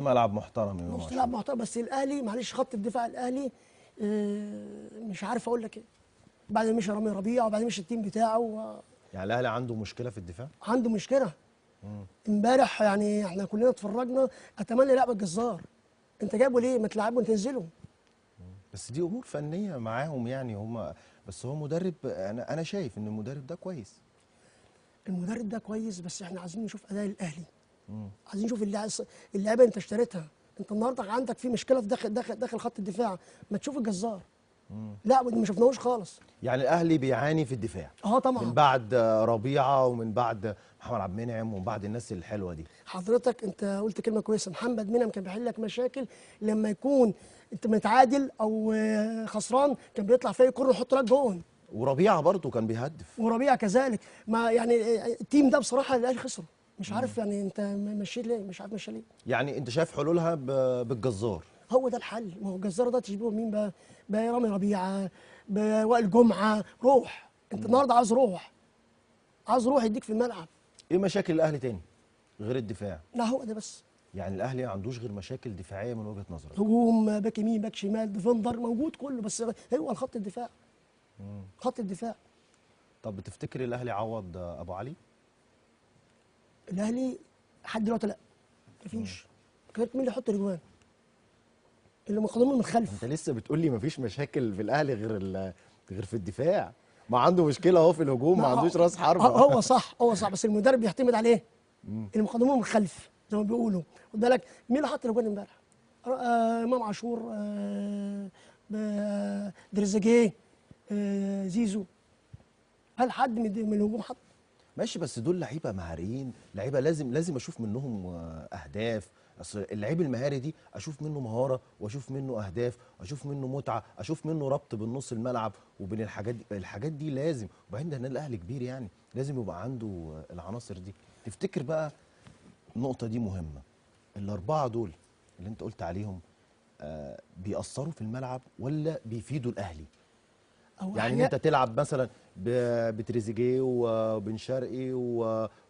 ملعب محترم، نص ملعب محترم. بس الاهلي معلش خط الدفاع الاهلي مش عارف اقول لك ايه، بعد ما مشي رامي ربيعة وبعد ما مشي ال team بتاعه يعني الاهلي عنده مشكلة في الدفاع؟ عنده مشكلة. امبارح يعني احنا كلنا اتفرجنا، اتمنى لعب الجزار، انت جايبه ليه؟ ما تلعبه وتنزله. بس دي امور فنية معاهم يعني هم، بس هو مدرب، انا شايف ان المدرب ده كويس. المدرب ده كويس، بس احنا عايزين نشوف اداء الاهلي. عايزين نشوف اللعيبة انت اشتريتها، انت النهارده عندك في مشكلة في داخل داخل داخل خط الدفاع، ما تشوف الجزار. لا ما شفناهوش خالص. يعني الاهلي بيعاني في الدفاع. طبعا، من بعد ربيعة ومن بعد محمد عبد المنعم ومن بعد الناس الحلوة دي. حضرتك انت قلت كلمة كويسة، محمد منعم كان بيحل لك مشاكل لما يكون انت متعادل او خسران، كان بيطلع فيه كورة يحط لك جون. وربيعة برضه كان بيهدف، وربيعة كذلك. ما يعني ال team ده بصراحة الاهلي خسره، مش عارف يعني انت مشيت ليه، مش عارف مشي ليه. يعني انت شايف حلولها بالجزار؟ هو ده الحل. ما هو الجزار ده تشبهه مين بقى؟ برامي ربيعة، بوائل جمعه، روح. انت النهارده عايز روح، عايز روح يديك في الملعب. ايه مشاكل الاهلي تاني غير الدفاع؟ لا هو ده بس. يعني الاهلي ما عندوش غير مشاكل دفاعية من وجهه نظرك؟ هجوم، باك يمين، باك شمال، defender موجود كله، بس هو الخط الدفاع. خط الدفاع. طب بتفتكر الاهلي عوض ابو علي؟ الاهلي لحد دلوقتي لا، مفيش. كانت مين اللي يحط الاجوان؟ اللي مقدمين من الخلف. انت لسه بتقول لي مفيش مشاكل في الاهلي غير في الدفاع، ما عنده مشكلة اهو في الهجوم، ما عندوش راس حربه. هو صح، هو صح، بس المدرب بيعتمد عليه اللي مقدمين من الخلف زي ما بيقولوا. خد بالك مين اللي حط الاجوان امبارح؟ امام عاشور، دريزيجيه، زيزو. هل حد من الهجوم حط؟ ماشي، بس دول لعيبة مهاريين، لعيبة لازم اشوف منهم اهداف. اصل اللعيب المهاري دي اشوف منه مهارة، واشوف منه اهداف، اشوف منه متعه، اشوف منه ربط بالنص الملعب وبين الحاجات دي، الحاجات دي لازم. وبعدين ده النادي الاهلي كبير، يعني لازم يبقى عنده العناصر دي. تفتكر بقى النقطة دي مهمة، الاربعة دول اللي انت قلت عليهم بيأثروا في الملعب ولا بيفيدوا الاهلي؟ يعني ان انت تلعب مثلا بتريزيجيه وبن شرقي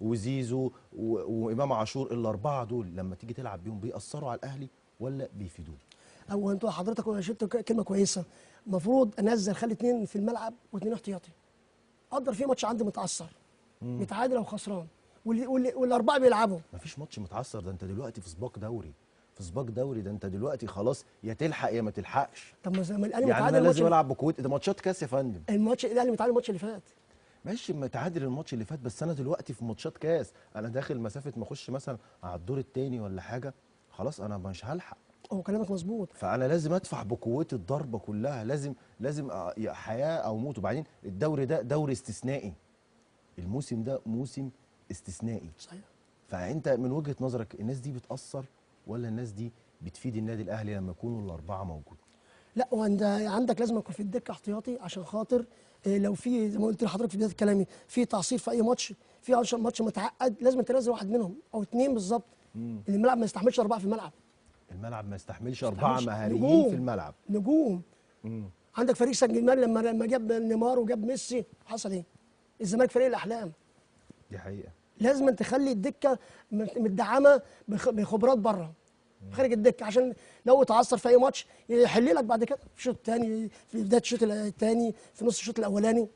وزيزو وامام عاشور، الاربعة دول لما تيجي تلعب بيهم بيأثروا على الاهلي ولا بيفيدوه؟ او انتوا حضرتك شلت كلمة كويسة، المفروض انزل خلي 2 في الملعب و2 احتياطي. اقدر في ماتش عندي متعثر، متعادل او خسران، والاربعة بيلعبوا. مفيش ماتش متعثر، ده انت دلوقتي في سباق دوري، في سباق دوري، ده انت دلوقتي خلاص يا تلحق يا ما تلحقش. طب ما زي ما الاهلي يعني متعادل، انا لازم العب بقوتي، ده ماتشات كاس يا فندم. الماتش الاهلي متعادل الماتش اللي فات. ماشي، متعادل الماتش اللي فات، بس انا دلوقتي في ماتشات كاس، انا داخل مسافة ما اخش مثلا على الدور الثاني ولا حاجة، خلاص انا مش هلحق. هو كلامك مظبوط. فانا لازم ادفع بقوتي الضربة كلها، لازم حياة او موت. وبعدين الدوري ده دوري استثنائي، الموسم ده موسم استثنائي. صحيح. فانت من وجهه نظرك الناس دي بتاثر ولا الناس دي بتفيد النادي الاهلي لما يكونوا الاربعة موجودين؟ لا، وانت عندك لازم يكون في الدكة احتياطي، عشان خاطر لو في زي ما قلت لحضرتك في بداية كلامي في تعصيب في اي ماتش، في ماتش متعقد، لازم تنزل واحد منهم او اثنين بالظبط. الملعب ما يستحملش اربعة في الملعب. الملعب ما يستحملش اربعة مهاريين في الملعب. نجوم. عندك فريق سان جيرمان لما جاب نيمار وجاب ميسي حصل ايه؟ الزمالك فريق الاحلام. دي حقيقة. لازم تخلي الدكة متدعمه بخبرات بره خارج الدكة، عشان لو اتعثر في اي ماتش يحل لك بعد كده في الشوط الثاني، في بداية الشوط الثاني، في نص الشوط الاولاني.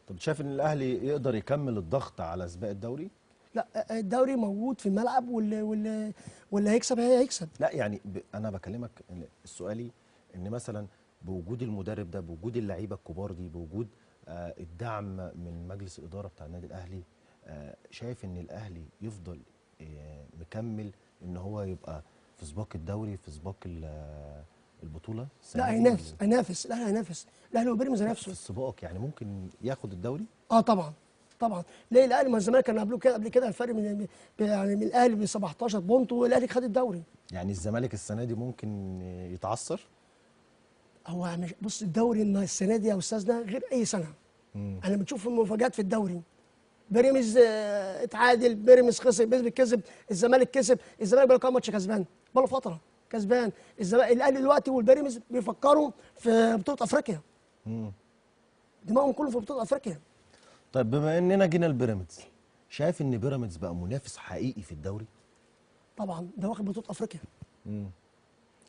طب شايف ان الاهلي يقدر يكمل الضغط على سباق الدوري؟ لا، الدوري موجود في الملعب، واللي هيكسب هيكسب. لا يعني انا بكلمك سؤالي ان مثلا بوجود المدرب ده، بوجود اللعيبة الكبار دي، بوجود الدعم من مجلس الادارة بتاع النادي الاهلي، شايف ان الاهلي يفضل مكمل ان هو يبقى في سباق الدوري، في سباق البطولة؟ لا، هينافس، هينافس الاهلي، هينافس الاهلي وبيراميدز هينافسوا في السباق، يعني ممكن ياخد الدوري؟ طبعا طبعا. ليه الاهلي؟ ما الزمالك كان قبله كده، قبل كده الفرق من يعني من الاهلي ب 17 بونت، والاهلي خد الدوري. يعني الزمالك السنة دي ممكن يتعثر؟ هو مش بص، الدوري السنة دي يا استاذنا غير اي سنة. احنا بنشوف المفاجآت في الدوري. بيراميدز اتعادل، بيراميدز خسر، بيراميدز كسب، الزمالك كسب، الزمالك بقاله كام ماتش كسبان؟ بقاله فترة كسبان. الاهلي دلوقتي والبيراميدز بيفكروا في بطوله افريقيا. دماغهم كله في بطوله افريقيا. طيب بما اننا جينا لبيراميدز، شايف ان بيراميدز بقى منافس حقيقي في الدوري؟ طبعا ده واخد بطوله افريقيا.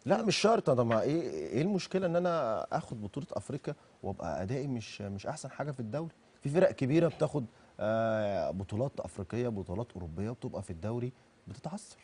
لا مش شرط. طب ما ايه المشكلة ان انا اخد بطوله افريقيا وابقى ادائي مش احسن حاجة في الدوري؟ في فرق كبيرة بتاخد بطولات افريقية، بطولات اوروبية، وبتبقى في الدوري بتتعثر.